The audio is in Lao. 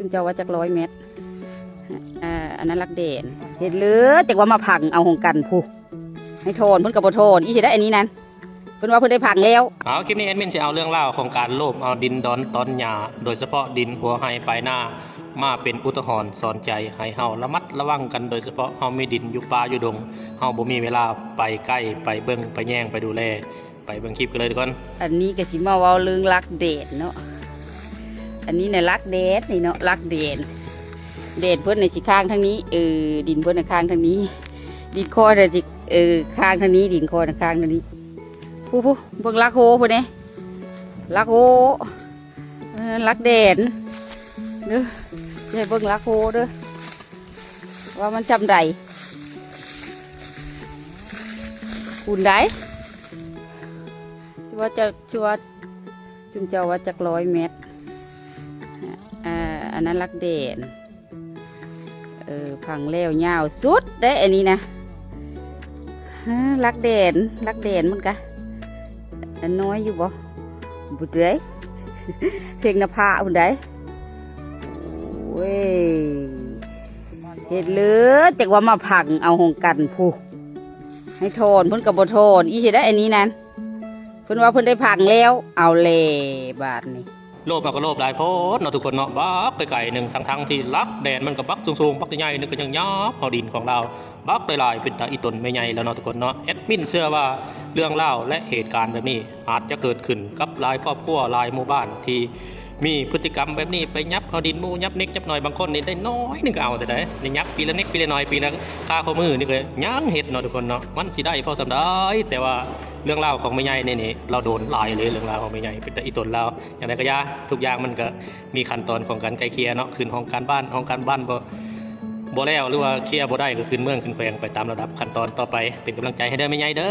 ຈຸມເຈົ້າວ່າຈັກຮ້ອຍແມັດ. ເອີ ອັນນັ້ນຫຼັກແດນ. ເຮັດເລີຍ ຈັກວ່າມາພັງເອົາຂອງກັນພຸ້ນ. ໃຫ້ຖອນເພິ່ນກໍບໍ່ຖອນອີກຊິໄດ້ ອັນນີ້ນັ້ນ. ເພິ່ນວ່າເພິ່ນໄດ້ພັງແລ້ວ. ເອົາ ຄລິບນີ້ແອດມິນຊິເອົາເລື່ອງລາວຂອງການໂລບເອົາດິນດອນຕອນຫຍ້າ ໂດຍສະເພາະດິນຫົວໄຮ່ປາຍນາ ມາເປັນອຸທາຫອນສອນໃຈໃຫ້ເຮົາລະມັດລະວັງກັນ, ໂດຍສະເພາະເຮົາມີດິນຢູ່ປ່າຢູ່ດົງ, ເຮົາບໍ່ມີເວລາໄປໃກ້ ໄປເບິ່ງ ໄປແຍງ ໄປດູແລ. ໄປເບິ່ງຄລິບກັນເລີຍທຸກຄົນ. ອັນນີ້ກໍຊິມາເວົ້າເລື່ອງຫຼັກແດນເນາະ. ອັນນີ້ນະຫຼັກແດນນີ້ເນາະ ຫຼັກແດນ. ແດນເພິ່ນນີ້ຊິຄ້າງທາງນີ້ ເອີ ດິນເພິ່ນນະຄ້າງທາງນີ້. ດິນຂ້ອຍນະຊິ ເອີ ຄ້າງທາງນີ້ ດິນຂ້ອຍນະຄ້າງທາງນີ້. ຜູ້ໆ ເບິ່ງຫຼັກໂຮພຸ້ນເດ້ ຫຼັກໂຮ ເອີ ຫຼັກແດນເດີ. ຊິໃຫ້ເບິ່ງຫຼັກໂຮເດີ ວ່າມັນຊ່ຳໃດ. ພຸ້ນໃດ ຊິວ່າຈະ ຊິວ່າ ຈຸມເຈົ້າວ່າຈັກຮ້ອຍແມັດ. ເອີ ອັນນັ້ນຫຼັກແດນ. ເອີ ພັງແລ້ວຍາວສຸດເດ້ ອັນນີ້ນະ. ເອີ ຫຼັກແດນ ຫຼັກແດນມັນກະ ອັນນ້ອຍຢູ່ບໍ່? ບໍ່ເດ້ ເພງໜ້າຜາກພຸ້ນໃດ. ໂອ້ຍ ເຮັດເລີຍ ຈັກວ່າມາພັງເອົາຂອງກັນພຸ້ນ. ໃຫ້ຖອນເພິ່ນກໍບໍ່ຖອນອີກຊິໄດ້ ອັນນີ້ນັ້ນ. ເພິ່ນວ່າເພິ່ນໄດ້ພັງແລ້ວ. ເອົາແຫຼະບາດນີ້ ໂລບເອົາກໍໂລບຫຼາຍໂພດເນາະທຸກຄົນເນາະ. ບັກໄກໆໜຶ່ງ ທັງໆທີ່ຫຼັກແດນມັນກໍບັກສູງໆ ບັກໃຫຍ່ໆ ໜຶ່ງ ກໍຍັງຫຍ້າບເອົາດິນຂອງລາວບັກຫຼາຍໆ ເປັນຕາອີ່ຕົນແມ່ໃຫຍ່ແລ້ວເນາະທຸກຄົນເນາະ. ແອດມິນເຊື່ອວ່າເລື່ອງລາວ ແລະ ເຫດການແບບນີ້ອາດຈະເກີດຂຶ້ນກັບຫຼາຍຄອບຄົວ ຫຼາຍໝູ່ບ້ານທີ່ມີພຶດຕິກຳແບບນີ້ ໄປຫຍັບເອົາດິນໝູ່ ຫຍັບເນັກຫຍັບໜອຍ. ບາງຄົນນີ້ໄດ້ໜ້ອຍໜຶ່ງກໍເອົາແຕ່ໃດ ໄດ້ຫຍັບປີລະເນັກປີລະໜອຍ ປີລະຄາຂໍ້ມືນີ້ກໍຍັງເຮັດເນາະທຸກຄົນເນາະ. ມັນຊິໄດ້ພໍສ່ຳໃດ ແຕ່ວ່າ ເລື່ອງລາວຂອງແມ່ໃຫຍ່ນີ້ ນີ້ລາວໂດນຫຼາຍເລີຍ. ເລື່ອງລາວຂອງແມ່ໃຫຍ່ເປັນຕາອີ່ຕົນລາວ. ຢ່າງໃດກໍຢ່າ ທຸກຢ່າງມັນກໍມີຂັ້ນຕອນຂອງການໄກ່ເກ່ຍເນາະ. ຂຶ້ນຫ້ອງການບ້ານ ຫ້ອງການບ້ານບໍ່ ບໍ່ແລ້ວ ຫຼືວ່າເກ່ຍບໍ່ໄດ້ ກໍຂຶ້ນເມືອງ ຂຶ້ນແຂວງ ໄປຕາມລຳດັບຂັ້ນຕອນຕໍ່ໄປ. ເປັນກຳລັງໃຈໃຫ້ເດີແມ່ໃຫຍ່ເດີ.